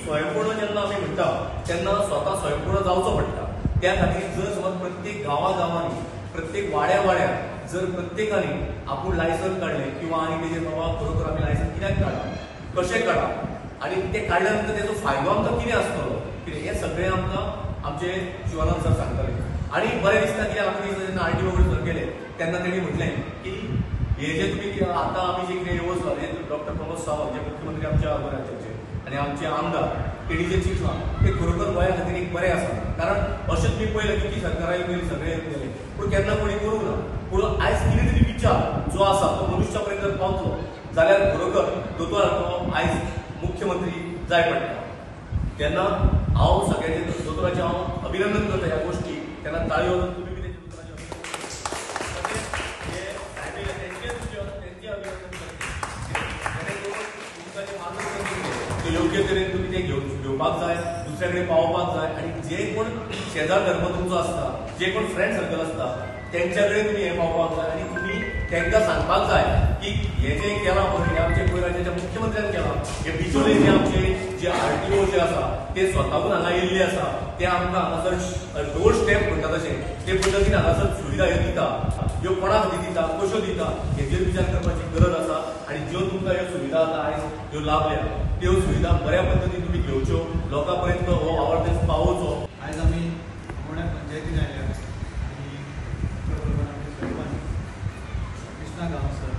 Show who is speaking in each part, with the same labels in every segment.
Speaker 1: स्वयंपूर्ण जेन्ना आमी म्हणटा तेन्ना स्वता स्वयंपूर्ण जावचो पडटा. त्या खातीर जर समज प्रत्येक गांवागांवांनी प्रत्येक वाड्या वाड्यार जर प्रत्येकाने आपूण लायसन काडलें किंवा आनी तेजेर बाबा खरोखर आमी लायसन कित्याक काडा, कशें काडा आनी तें काडल्या नंतर तेजो फायदो आमकां कितें आसतलो कितें हें सगळें आमकां आमचे शिवानंद सर सांगताले. आनी बरें दिसता कित्याक आमकां दिसता जेन्ना आरटीओ कडेन सर गेले तेन्ना तेणी म्हटलें की हे जे तुमी आतां आमी जे कितें येवजलां हे डॉक्टर प्रमोद सावंत जे मुख्यमंत्री आमच्या राज्याचे आनी आमचे आमदार तेणी जें चिंतलां तें खरोखर गोंया खातीर एक बरें आसा. कारण अशें तुमी पळयलें की सरकारां येवन गेलीं, सगळें येवन गेलें, पूण केन्ना कोणी करूंक ना. पूण आयज कितें तरी विचार जो आसा तो मनुष्या पर्यंत जर पावतलो जाल्यार खरोखर दोतोर तो आयज मुख्यमंत्री जाय पडटा. तेन्ना हांव सगळ्यांचे दोतोराचें हांव अभिनंदन करता ह्या गोश्टी. तेन्ना ताळयो वाजोवन तुमी बी तेंच्या दोतोराचें तेंचें अभिनंदन करता. जेणे करून तुमकां जें मार्गदर्शन दिलें तें योग्य तरेन तुमी तें घेवपाक जाय, दुसऱ्या कडेन पावोवपाक जाय. आनी जे कोण शेजार धर्म तुमचो आसता, जे कोण फ्रेंड सर्कल आसता तेंच्या कडेन तुमी हें पावपाक जाय आनी तुमी तांकां सांगपाक जाय की हें जें केलां पळय हें आमच्या गोंय राज्याच्या मुख्यमंत्र्यान केलां. हे बिचोले जे आमचे जे आरटीओ जे आसा ते स्वताहून हांगा येयल्ले आसा, ते आमकां हांगासर डोर स्टेप म्हणटा तशें ते पद्दतीन हांगासर सुविधा ह्यो दिता. ह्यो कोणा खातीर दिता, कश्यो दिता हेजेर विचार करपाची गरज आसा. आनी ज्यो तुमकां ह्यो सुविधा आतां आयज ह्यो लाभल्या त्यो सुविधा बऱ्या पद्दतीन तुमी घेवच्यो, लोकां पर्यंत हो अवेरनेस पावोवचो.
Speaker 2: आयज आमी आमोण्या पंचायतीन आयल्या आनी आमच्या बरोबर आमचे सरपंच कृष्णा गांवसर,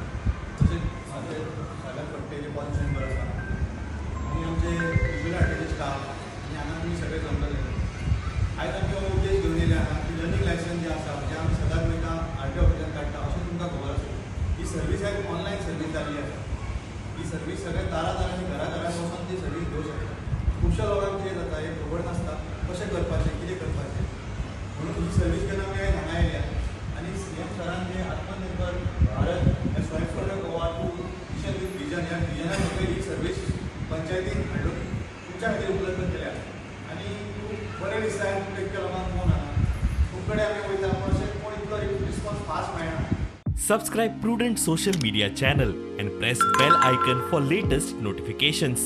Speaker 2: तशेंच आमचे सागर फडते जे पंच मेंबर आसा आनी आमचे बिचोले आरटीओचे स्टाफ आनी हांगा आमी सगळे जमलेले. आयज आमी हो उद्देश घेवन येयले हांगा की लर्नींग लायसन्स जें आसा जें आमी सदांच वयता आरटीओ ऑफिसान काडटा अशें तुमकां खबर आसा. ही सर्वीस आयज ऑनलायन सर्वीस जाल्ली आसा. ही सर्वीस सगळे दारा दारांनी घरा घरान वचून ती सर्वीस घेवंक शकता. खुबश्या लोकांक कितें जाता हें खबर नासता कशें करपाचें कितें करपाचें, म्हणून ही सर्वीस घेवन आमी आयज हांगा आयल्या. आनी सीएम सरान जे आत्मनिर्भर भारत हे स्वयंपूर्ण Goa to mission with vision ह्या विजना खातीर ही सर्वीस पंचायतीन हाडून तुमच्या खातीर उपलब्ध केल्या. आनी खूब बरें दिसता तुमकां इतक्या लोकांक फोन हांगा खूब कडेन आमी वयता पूण अशें कोण इतलो रिस्पॉन्स फास्ट मेळना.
Speaker 3: Subscribe Prudent Social Media channel and press bell icon for latest notifications.